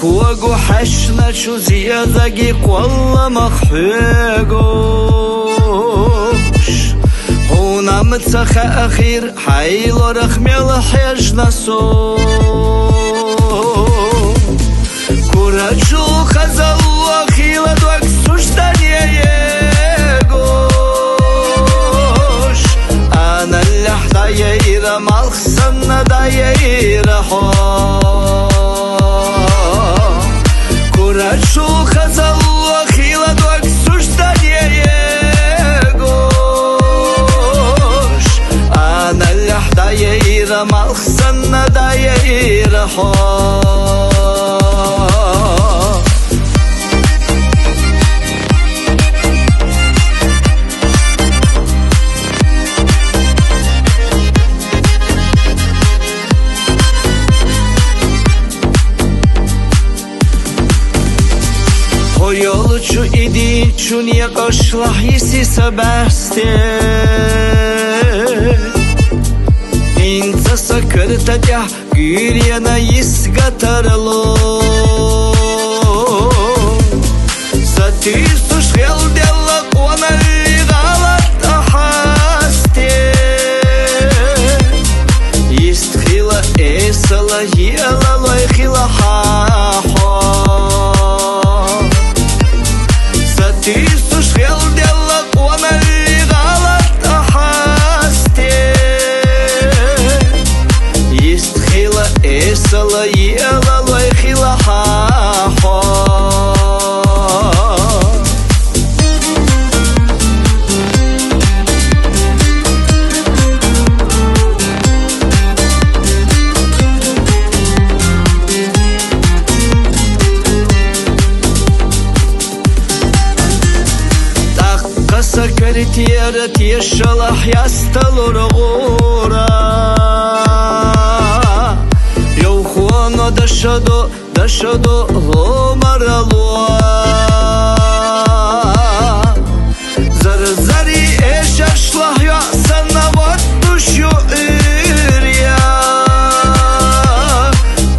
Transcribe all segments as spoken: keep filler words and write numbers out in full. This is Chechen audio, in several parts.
Когу хьаьшначу зезаги кхолламах хьоьгуш, хьуна-м ца хаьа хир хьай лорах мел хьежна со. Курачул хазалло хила дог суждане егуш, аналлехь дӀаяйра, малх санна дӀаяйра хьо. Курачул хазалло хила дог суждане егуш, аналлехь дӀаяйра, малх санна дӀаяйра хьо. Хьо йолчу и дийначу некъашлахь йиси са бӀаьсте, хӀинца сан коьрта тӀехь гуьйренна йисгатарло. Сатуьйсуш хила делла къоналлин гӀалат тӀе хьасте, йист хила эсала, елалой хила хьан хьо. Сатуьйсуш хила делла къоналлин гӀалат тӀе хьасте, йист хила эсала, елалой хила хьан хьо. ТӀаккха сан коьртера тешалахь ясталур гӀура. Йовхоно дашадо, дашадо ломарало. Зар-заррий эшашлахь йоӀ санна воттуш ю Ӏуьйре.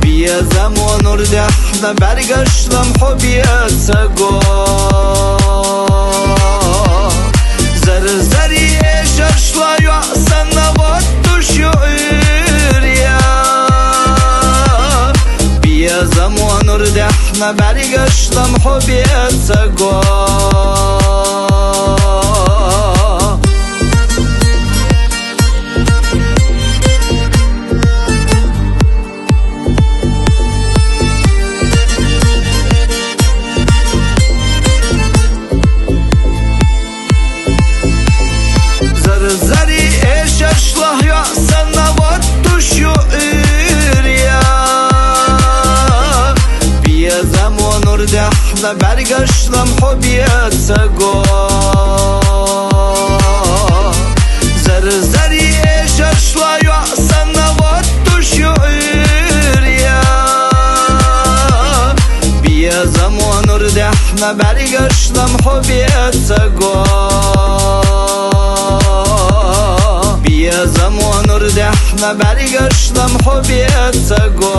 Безамо нур даьхьна бӀаьргаш лам хьо беца го. Зар-заррий эшашлахь йоӀ санна воттуш ю Ӏуьйре. Безамо нур даьхьна бӀаьргаш лам хьо беца го. Зар-заррий эшашлахь йоӀ санна воттуш ю Ӏуьйре. Безамо нур даьхьна бӀаьргаш лам хьо беца го. Зар-заррий эшашлахь йоӀ санна воттуш ю Ӏуьйре. Безамо нур даьхьна бӀаьргаш лам хьо беца го. Безамо нур даьхьна бӀаьргаш лам хьо беца го.